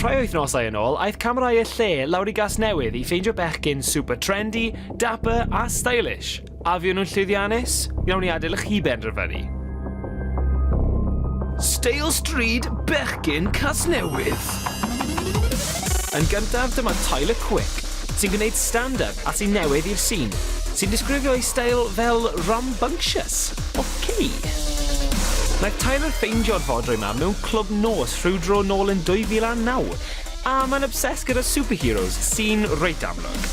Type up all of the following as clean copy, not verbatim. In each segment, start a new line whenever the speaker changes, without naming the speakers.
Rhai wythnosau yn ôl, aeth camerâu y lle lawr i Gasnewydd i ffeindio bechgyn super trendy, dapper a stylish. A fuon nhw'n llwyddiannus? Wnawn ni adael i chi benderfynu. Steil stryd bechgyn Casnewydd! Yn gyntaf, dyma Tyler Quick, sy'n gwneud stand-up a sy'n newydd i'r sîn, sy'n disgrifio ei steil fel rambunctious. Ok. Wnaeth Tyler ffeindio'r fodrwy 'ma mewn clwb nos rhyw dro nôl yn 2009, a mae'n obsessed gyda superheroes, sy'n reit amlwg.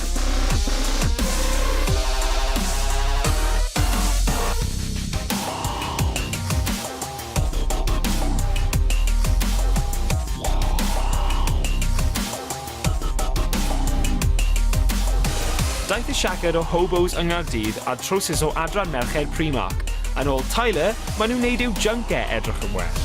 Daeth y siaced o Hobos yng Nghaerdydd a'r trowsus o adran merched Primark. Yn ôl Tyler, maen nhw'n wneud i'w junk e edrych yn well.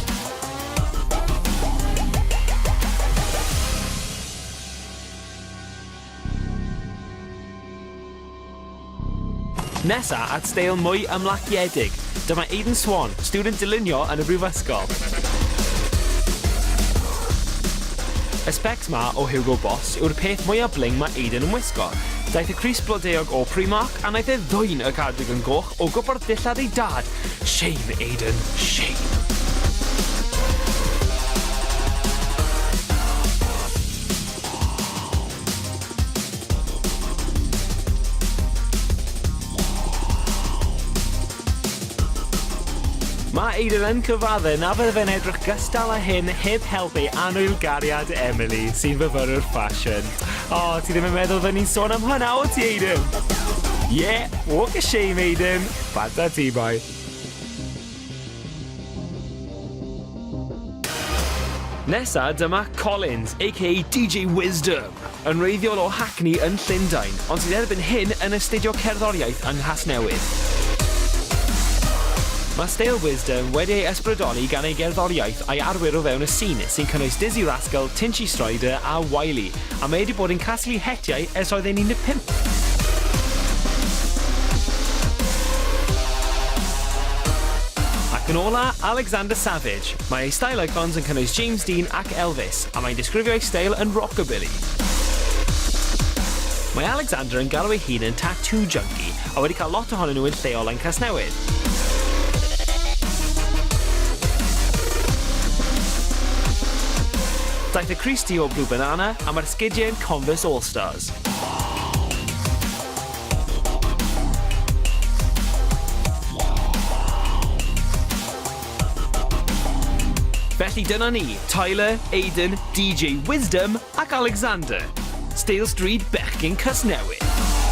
Nesa at steil mwy ymlaciedig, dyma Aidan Swan, stiwdant dylunio yn y brifysgol. Y sbecs 'ma o Hugo Boss yw'r peth mwya bling ma Aidan yn wisgo. Daeth y crys blodeuog o Primark a naeth e ddwyn y cardigan goch o gwpwrdd dillad ei dad. Shame Aidan, shame. Mae Aidan yn cyfadde na fydde fe'n edrych gystal â hyn heb help ei annwyl gariad Emily, sy'n fyfyrwr ffasiwn. O, ti ddim yn meddwl fy ni'n sôn am hwnna, o ti, Aidan? Yeah, walk of shame, Aidan. Bant â ti, boi. Nesa, dyma Collins, aka DJ Wisdom, yn wreiddiol o Hackney yn Llundain, ond sydd erbyn hyn yn astudio cerddoriaeth yng Nghasnewydd. Mae steil Wisdom wedi ei ysbrydoli gan ei gerddoriaeth a'i arwyr o fewn y sîn, sy'n cynnwys Dizzee Rascal, Tinchy Stryder a Wiley, a mae wedi bod yn casglu hetiau ers oedd e'n 15. Ac yn ola, Alexander Savage. Mae ei style icons yn cynnwys James Dean ac Elvis, a mae'n disgrifio ei steil yn rockabilly. Mae Alexander yn galw ei hun yn tattoo junkie, a wedi cael lot ohonyn nhw yn lleol yn Casnewydd. Daeth y crys T o Blue Banana, a mae'r sgidiau yn Converse All Stars. Felly dyna ni, Tyler, Aidan, DJ Wisdom ac Alexander. Steil stryd bechgyn Casnewydd.